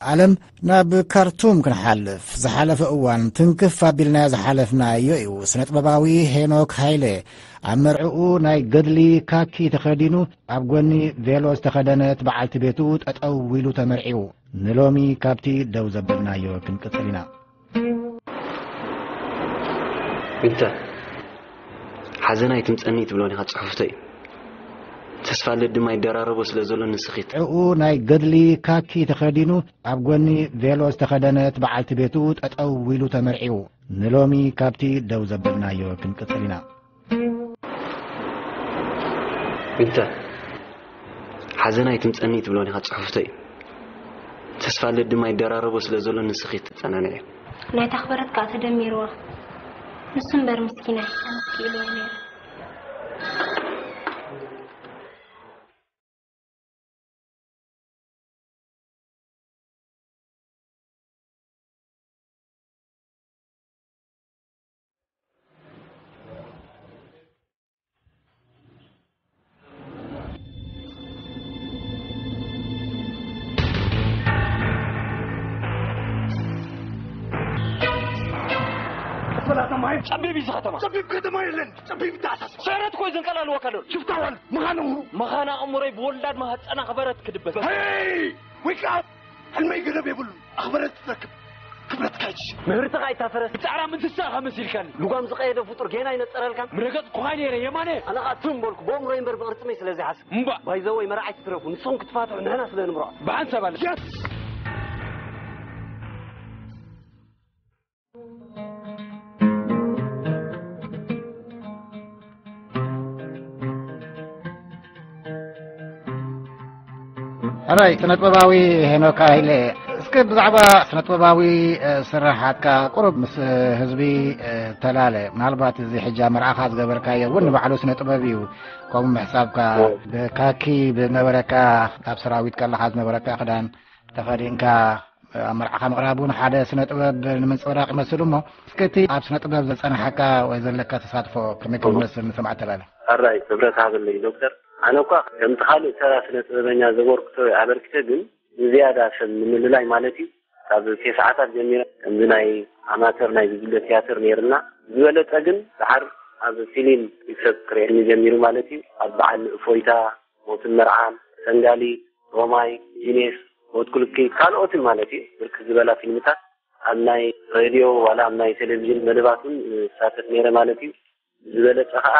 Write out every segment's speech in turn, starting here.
ዓለም ናብ ካርቱም ክንሓልፍ፣ ዝሓለፈ እዋን ትንክፍ ኣቢልናዮ ዝሓለፍናዮ እዩ። ስነ ጥበባዊ ሄኖክ ሃይለ ኣብ መርዕኡ ናይ ገድሊ ካኪ ተኸዲኑ፣ ኣብ ጎኒ ቬሎ ዝተኸደነት በዓልቲ ቤቱ ጠጠው ኢሉ ተመርዕዩ። ንሎሚ ካብቲ ደው ዘበልናዮ ክንቅጽል ኢና። ዊንታ፣ ሓዘን ኣይትምጸኒ ትብሎ ዲኻ ጽሑፍቶ እዩ። ተስፋ ልድ ድማ ይደራረቦ ስለ ዘሎ ንስኺ ት- ዕኡ ናይ ገድሊ ካኪ ተኸዲኑ፣ ኣብ ጎኒ ቬሎ ዝተኸደነት በዓልቲ ቤቱ ጠጠው ኢሉ ተመርዕዩ። ንሎሚ ካብቲ ደው ዘበልናዮ ክንቅጽል ኢና። ዊንታ፣ ሓዘን ኣይትምጸኒ ትብሎ ዲኻ ጽሑፍቶ እዩ። ተስፋ ልድ ድማ ይደራረቦ ስለ ዘሎ ንስኺ ትጸናንዒ። ናይታ ክበረት ከኣ ተደሚርዋ። ንሱ እምበር ምስኪናይ ኣነስ ክኢልዎ ነይረ። ጸቢብ እዩ እዚ ከተማ። ጸቢብ ከተማ የለን። ጸቢብ ይተኣሳሰር። ስዕረት እኮ እዩ ዘንቀላልወካ ዘሎ። ሽፍታዋን መኻን እምሩ። መኻን ኣእምሮይ ብወላድ ማህጸና ክበረት ክድበስ። ሄይ! ዌክ ኣፕ! ሕልመይ ገደብ የብሉን። ኣኽበረት ትረክብ። ክብረትካ ይትሽ። ምህርትኻ ኣይታፈረስ። ጻዕራም እንስሳ ኢኻ መሲልካኒ። ልጓም ዝቐየደ ፍጡር ጌና ኣይነጸረልካን። ምረገጽኩኻ ነይረ የማነ። ኣነ ኸኣ ትም በልኩ። ብኣእምሮይ እምበር ብቕርጽመይ ስለ ዘይሓስብ። እምባ። ባይዘወይ መርዓይ ትትረፉ። ንስኹም ክትፋትሑ ንሕና ስለ ንምርዖ። ብሓንሳብ ኣለ። የስ! ሕራይ ስነጥበባዊ ሄኖክ ሃይለ፣ እስከ ብዛዕባ ስነጥበባዊ ስራሓትካ ቁሩብ ምስ ህዝቢ ተላለ። ምናልባት እዚ ሕጂ ኣብ መርዓኻ ዝገበርካዮ እውን ንባዕሉ ስነጥበብ እዩ። ከምኡ ምሕሳብካ፣ ብካኪ ዝነበረካ፣ ኣብ ሰራዊት ከለኻ ዝነበረካ ክዳን ተኸዲንካ ኣብ መርዓኻ ምቕራብ እውን ሓደ ስነ ጥበብ ንምንጽብራቕ ይመስል። እሞ እስከ እቲ ኣብ ስነ ጥበብ ዘጸናሓካ ወይ ዘለካ ተሳትፎ ከመይ ከም ዝመስል ንሰማዕ ተላለ። ኣራይ ክብረት ሃበለይ ዶክተር። ኣነ እኳ ከምቲ ካልእ ተራ ስነ ጥበበኛ ዘበርክቶ ኣበርክተ፣ ግን ንዝያዳ ሰብ ንምልላይ ማለት እዩ። ካብ ቴስዓታት ጀሚረ ከምዚ ናይ ኣማተር ናይ ጉጅለ ትያትር ነይርና። ዝበለጸ ግን ደሓር ኣብ ፊልም እዩ ሰብ ክርእየኒ ጀሚሩ ማለት እዩ። ኣብ በዓል እፎይታ፣ ሞትን መርዓን፣ ሰንጋሊ፣ ሮማይ፣ ጂኔስ፣ ሞት ኩልኪ፣ ካልኦትን ማለት እዩ። ብርክት ዝበላ ፊልምታት ኣብ ናይ ሬድዮ ዋላ ኣብ ናይ ቴሌቪዥን መደባት እውን እሳተፍ ነይረ ማለት እዩ። ዝበለጸ ኸኣ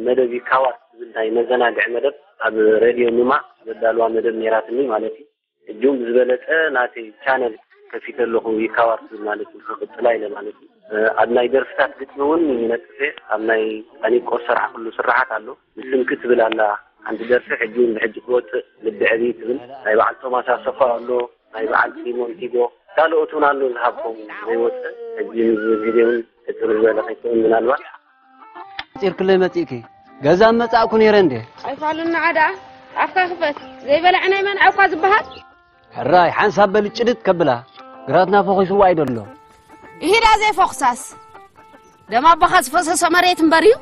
መደብ ይካዋት ዝብል ናይ መዘናግዒ መደብ ኣብ ሬድዮ ኑማ ዘዳልዋ መደብ ነይራትኒ ማለት እዩ። ሕጂ እውን ብዝበለጸ ናተይ ቻነል ከፊተ ኣለኹ፣ ይካዋት ዝብል ማለት እዩ። ክቕጽላ ኢለ ማለት እዩ። ኣብ ናይ ደርፍታት ግጥሚ እውን ይነጥፍ እየ። ኣብ ናይ ኣኒቆ ዝሰርሓ ኩሉ ስርሓት ኣሎ። ንስምኪ ትብል ኣላ ሓንቲ ደርፊ፣ ሕጂ እውን ብሕጂ ክወጽእ ልቢ ዕብይ ትብል። ናይ በዓል ቶማስ ኣሰፋ ኣሎ፣ ናይ በዓል ሲሞን ቲጎ፣ ካልኦት እውን ኣሎ ዝሃብኮም ዘይወጽእ። ሕጂ ንዝብል ግዜ እውን ሕጽር ዝበለ ከይከውን ምናልባት። ጺርክለይ መጺእኪ፣ ገዛ መጻእኩ ነይረ እንዴ? ኣይፋሉና ዓዳ፣ ኣፍካ ክፈት። ዘይበልዐ ናይ መን ዓውካ ዝበሃል? ሕራይ፣ ሓንሳብ በሊ ጭድጥ ከብላ፣ ግራትና ፈኺስዋ እዩ ደሎ። ይሂዳ ዘይፈኹሳስ፣ ደም ኣቦኻ ዝፈሰሶ መሬት እምበር እዩ።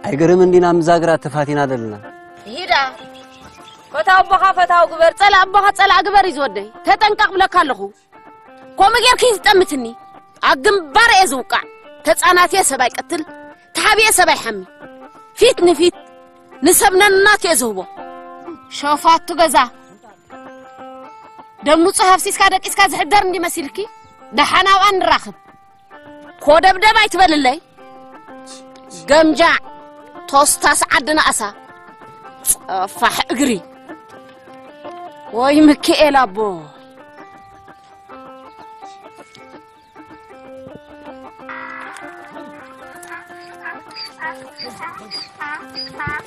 ኣይገርም እንዲና ምዛ ግራት ተፋቲና ደለና። ይሂዳ፣ ፈታው ኣቦኻ ፈታው ግበር፣ ጸላእ ኣቦኻ ጸላእ ግበር እዩ ዝወደይ። ተጠንቀቕ ብለካ ኣለኹ። ከምኡ ጌርኪ ዝጠምትኒ፣ ኣብ ግንባር እየ ዝውቃዕ። ተጻናትየ ሰብ ኣይቀትል፣ ተሓቢኤ ሰብ ኣይሓሚ። ፊት ንፊት ንሰብ ነናቱ እየ ዝህቦ። ሸፋቱ ገዛ፣ ደም ንጹህ ኣፍሲስካ ደቂስካ ዝሕደር እንዲ መሲልኪ፣ ደሓን ኣብኣ ንራኽብ። ኮደብደብ ኣይትበልለይ። ገምጃዕ፣ ቶስታስ ዓዲ ነኣሳ፣ ጸፋሕ እግሪ። ወይ ምክኤል ኣቦ።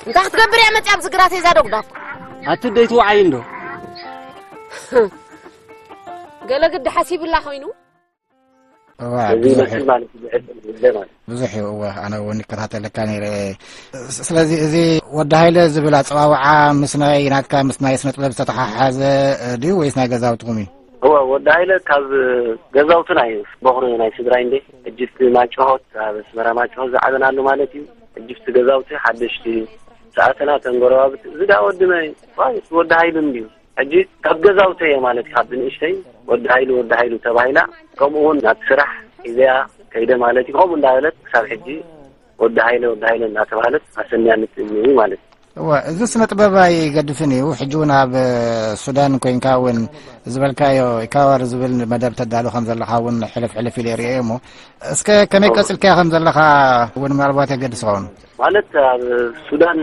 እንታይ ክትገብር እያ መጽያ ኣብዚ ግራት ሒዛ ዶግዳግ? ኣቲ ደይ ትወዓይ እንዶ? ገለ ግዲ ሓሲብላ ኮይኑ። እዋ፣ እዚ ብዙሕ ይመስል ማለት እዩ፣ ዝሕል ጉዳይ ማለት። ብዙሕ እዩ። እዋ፣ ኣነ እውን ይከታተለካ ነይረ። ስ-፣ ስለዚ እዚ ወዲ ሃይለ ዝብል ኣጸዋውዓ ምስ ናይ ናትካ፣ ምስ ናይ ስነ ጥበብ ዝተተሓሓዘ ድዩ ወይስ ናይ ገዛውትኹም እዩ? እወ፣ ወዲ ሃይለ ካብ ገዛውትና እዩ። በኹሪ ናይ ስድራይ እንዴ። ሕጂ እቲ ማጭሆት፣ ኣብ ኣስመራ ማጭሆት ዝዓበናሉ ማለት እዩ። ሕጂ እቲ ገዛውቲ ሓደሽቲ ሰኣተና፣ ተን ጎረባብቲ፣ እዚ ደኣ ወዲ መን እዩ? ዋይ፣ ወዲ ሃይለ እንድዩ። ሕጂ ካብ ገዛውተይ እየ ማለት እዩ። ካብ ብንእሽተይ ወዲ ሃይሉ፣ ወዲ ሃይሉ ተባሂላ፣ ከምኡ እውን ናብ ስራሕ ሒዘያ ከይደ ማለት እዩ። ከምኡ እንዳበለት ክሳብ ሕጂ ወዲ ሃይለ፣ ወዲ ሃይለ እናተባህለት ኣሰንያኒ ትእምኒ ማለት እዩ። እወ፣ እዚ ስነ ጥበብ ኣይገድፍን እዩ። ሕጂ እውን ኣብ ሱዳን ኮይንካ እውን ዝበልካዮ ኢካዋር ዝብል መደብ ተዳሉ ከም ዘለኻ እውን ሕልፍ ሕልፍ ኢለ ርእየ እሞ፣ እስከ ከመይ ቀጽልካዮ ከም ዘለኻ እውን ምናልባት የገድስ ይኸውን። ማለት ኣብ ሱዳን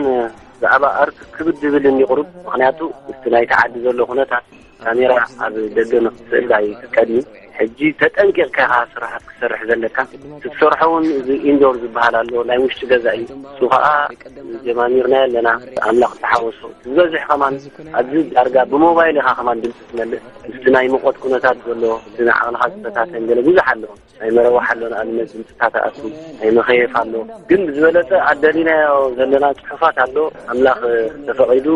ብዛዕባ ኣርት ክብድ ዝብል እንዲ ቁሩብ፣ ምኽንያቱ ምስቲ ናይቲ ዓዲ ዘሎ ኩነታት ካሜራ ኣብ ደገ ንክትስእል ኣይፍቀድን። ሕጂ ተጠንቂቕካ ኢኻ ስራሓት ክትሰርሕ ዘለካ። እቲ ትሰርሖ እውን እዚ ኢንዶር ዝበሃል ኣሎ፣ ናይ ውሽጢ ገዛ እዩ። እሱ ከዓ ጀማሚርናዮ ኣለና፣ ኣምላኽ ዝተሓወሶ። ዝበዝሕ ከማን ኣብዚ ዳርጋ ብሞባይል ኢኻ ከማን ድምፂ ትመልእ። ምስቲ ናይ ሙቐት ኩነታት ዘሎ፣ እቲ ንዓቕልኻ ዝፈታተን ገለ ብዙሕ ኣሎ። ናይ መረዋሕ ኣሎ፣ ንኣብነት ድምፅታት ኣቱ ናይ መኸየፍ ኣሎ። ግን ብዝበለፀ ኣደሊናዮ ዘለና ፅሑፋት ኣሎ። ኣምላኽ ተፈቒዱ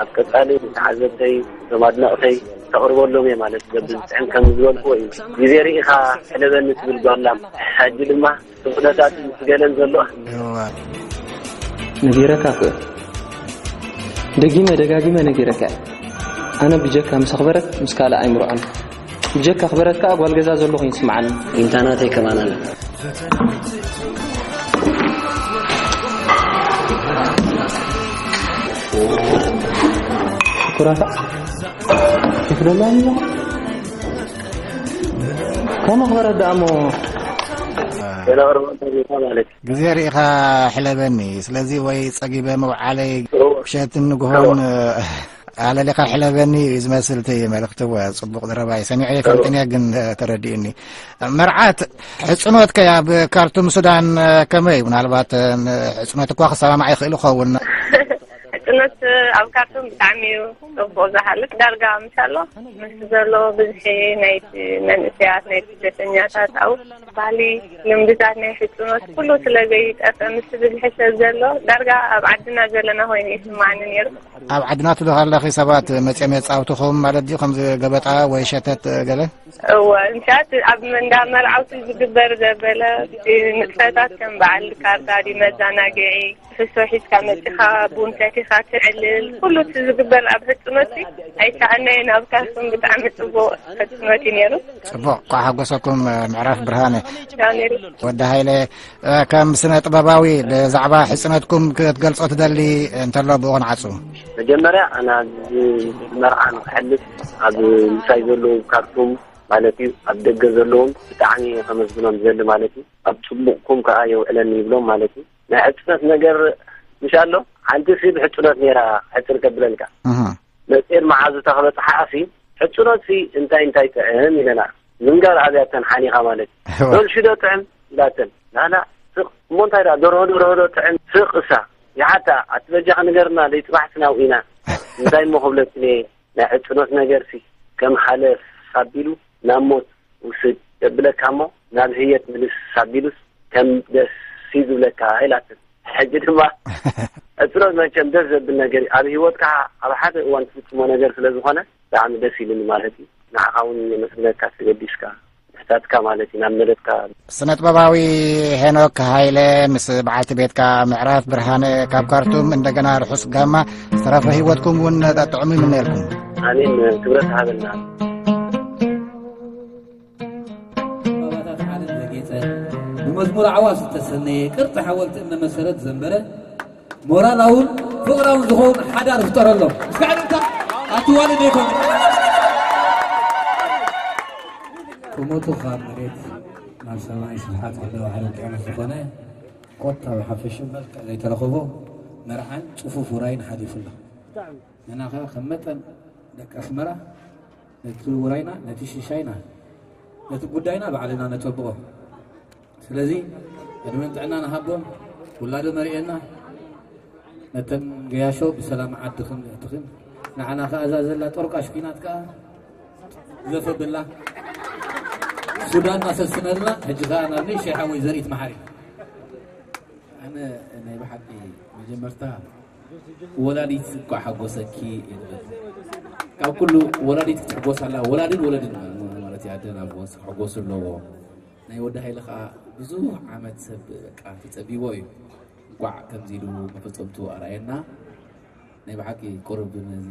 ኣብ ቀፃሊ ንተዓዘብተይ፣ እቶም ኣድነቕተይ ተቕርበሎም እየ ማለት እዩ። በብዝጥዕም ከም ዝበልክዎ እዩ። ግዜ ርኢኻ ሕለበኒ ትብል ጓላም። ሕጂ ድማ እቲ ኩነታት ምስ ገለን ዘሎ እዋ። ነጊረካ እኮ እየ። ደጊመ ደጋጊመ ነጊረካ እየ። ኣነ ብጀካ ምስ ኣኽበረት ምስ ካልእ ኣይምርዖን። ብጀካ ኣኽበረት ከኣ ጓል ገዛ ዘሎ ኮይኑ ይስምዓኒ። ኢንታ ናተይ ከማን ኣለ። ኩራታ ይፍለላ ኣሎ። ከም ኣኽበረት ደኣ እሞ ገለ ቅርቦ እንተዚእካ ማለት እዩ። ግዜ ርኢኻ ሕለበኒ። ስለዚ ወይ ጸጊበ መውዓለይ ምሸትን ንግሆን ኣለሊኻ ሕለበኒ እዩ ዝመስል እቲ መልእኽቲ። እወ፣ ጽቡቕ ዘረባ እዩ። ሰሚዐ ኣይፈልጥን እየ፣ ግን ተረዲኡኒ። መርዓት፣ ሕጽኖትከ ኣብ ካርቱም ሱዳን ከመይ እዩ? ምናልባት ሕጽኖት እኳ ክሰማማዕ ይኽእል ይኸውን። ሕጽኖት ኣብ ካርቱም ብጣዕሚ እዩ ጽቡቕ ዝሓልፍ። ዳርጋ ምሻሎ ምስ ዘሎ ብዝሒ ናይቲ መንእሰያት፣ ናይ ስደተኛታት ኣብኡ ባህሊ፣ ልምድታት ናይ ሕጽኖት ኩሉ ስለ ዘይጠፍእ፣ ምስ ብዝሒ ሰብ ዘሎ ዳርጋ ኣብ ዓድና ዘለና ኮይኑ ይስማዓኒ ነይሩ። ኣብ ዓድና ትብሊ ከለኺ ሰባት መጺኦም የጻውቱኹም ማለት ድዩ? ከምዚ ገበጣ ወይ ሸተት ገለ? እወ፣ ምሻት ኣብ እንዳ መርዓውቲ ዝግበር ዘበለ ንጥፈታት ከም በዓል ካርታ ድዩ መዘናግዒ፣ ፍሶ ሒዝካ መጺኻ ቡን ሰቲኻ ትዕልል፣ ኩሉ እቲ ዝግበር ኣብ ሕጽኖት ኣይሰኣናዮን። ኣብ ካርቱም ብጣዕሚ ጽቡቕ ሕጽኖት እዩ ነይሩ። ጽቡቕ፣ እንኳዕ ሓጎሰኩም ምዕራፍ ብርሃነ። ያው ነይሩ። ወዲ ሃይለ፣ ከም ስነ ጥበባዊ ብዛዕባ ሕጽነትኩም ክትገልጾ ትደሊ እንተሎ ብኡ ክንዓጹ። መጀመርያ ኣነ ኣብዚ መርዓ ንክሕልፍ ኣብ ምሳይ ዘለዉ ካርቱም ማለት እዩ ኣብ ደገ ዘለዎም ብጣዕሚ ከመስግኖም ዝደሊ ማለት እዩ። ኣብ ጽቡቕኩም ከኣ የውዕለኒ ይብሎም ማለት እዩ። ናይ ሕጽነት ነገር ምሽ ኣሎ ሓንቲ ሲ ብሕጽነት ነይራ ሕጽር ከብለልካ እህ። መጽኤ መዓዙ ተኽበጽሓ ሲ ሕጽኖት ሲ እንታይ እንታይ ጥዕም ኢለና ምንጋር ኣብያተን ሓኒኻ ማለት እዩ። እወ። ዶልሽዶ ጥዕም ኢላተን ላላ ስቕ እሞ እንታይ ደኣ ደርሆ ደርሆ ዶ ጥዕም ስቕ እሳ ይሓታ ኣቲ በጃኺ ንገርና ደይ ጽባሕ ስናው ኢና እንታይ እሞ ክብለክን እየ ናይ ዕጽኖት ነገርሲ ከም ሓለፍ ኣቢሉ ናብ ሞት ውስድ የብለካ እሞ ናብ ህየት ምልስ ኣቢሉስ ከም ደስ እዩ ዝብለካ ኢላትን። ሕጂ ድማ ዕጽኖት መቸም ደስ ዘብል ነገር እዩ። ኣብ ህይወትካ ኣብ ሓደ እዋን ትፍጽሞ ነገር ስለ ዝኾነ ብጣዕሚ ደስ ኢሉኒ ማለት እዩ። ንዓኻ እውን የመስግነካ ተገዲስካ ምሕታትካ ማለት እዩ ናብ መደብካ። ስነ ጥበባዊ ሄኖክ ሃይለ ምስ በዓልቲ ቤትካ ምዕራፍ ብርሃነ ካብ ካርቱም እንደገና ርሑስ ጋማ ዝተረፈ ህይወትኩም እውን ጥዑም ይምነየልኩም። ኣሜን። ክብረት ሃበልና። ባባታት ዓለም ዘጌጸ ብመዝሙር ዓዋስ ዝተሰነየ ቅርጺ ሓወልቲ እምነ መሰረት ዘንበረ ሞራላውን ፍቕራውን ዝኸውን ሓዳር ፍጠረሎም። እስኪ ዕልልታ ኣቲ ዋልድ ይኹን። ቁመቱ ካብ መሬት ናብ ሰማይ ስፍሓት ክልተ ባሕሪ ውቅያኖስ ዝኾነ ኮታ ብሓፈሽኡ መልክዕ ዘይተረኸቦ መርዓን ጽፉፍ ውራይን ሓሊፉ ኣሎ። ንሕና ኸኣ ከም መጠን ደቂ ኣስመራ ነቲ ውራይና፣ ነቲ ሽሻይና፣ ነቲ ጉዳይና ባዕልና ነተብኦ። ስለዚ ዕድመን ጥዕናን ሃቦም ውላዶም ኣርእየና ነተን ገያሾ ብሰላም ዓድኽን የእትኽን ንዓና ከኣ እዛ ዘላ ጦርቃሽ ኲናት ከኣ ግዘፈብላ ሱዳን ኣሰስነልና ሕጂ ከኣ ናብ ንእሽተይ ሓወይ ዘርኢት መሓሪ ኣነ ናይ ብሓቂ መጀመርታ ወላዲት እንኳዕ ሓጎሰኪ ይብል ካብ ኩሉ ወላዲት ክትሕጎስ ኣላ ወላድን ወለድን ማለት እዩ ኣደን ኣቦን ክሕጎሱ ኣለዎ ናይ ወዲ ሃይለ ከዓ ብዙሕ ዓመት ሰብ በቃ ተፀቢዎ እዩ። እንኳዕ ከምዚ ኢሉ መፈፀምቱ ኣርኣየና። ናይ ብሓቂ ቁሩብ ነዚ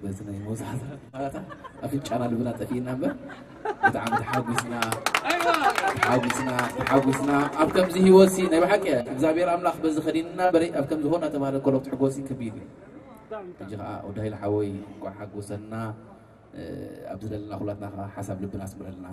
በዚ ናይ መውዛዕታ ኣፍንጫና ልብና ጠፊእና እምበር ብጣዕሚ ተሓጒስና ተሓጒስና ተሓጒስና ኣብ ከምዚ ህይወትሲ ናይ ብሓቂ እግዚኣብሔር ኣምላኽ በዚ ከዲንና በረይ ኣብ ከምዚ ሆና ተባለ ኮሎ ክትሕጎሲ ከቢድ እዩ። ሕጂ ከዓ ወዲ ሃይለ ሓወይ እንኳዕ ሓጎሰና። ኣብ ዝደለና ኩላትና ከዓ ሓሳብ ልብና ኣስምረልና።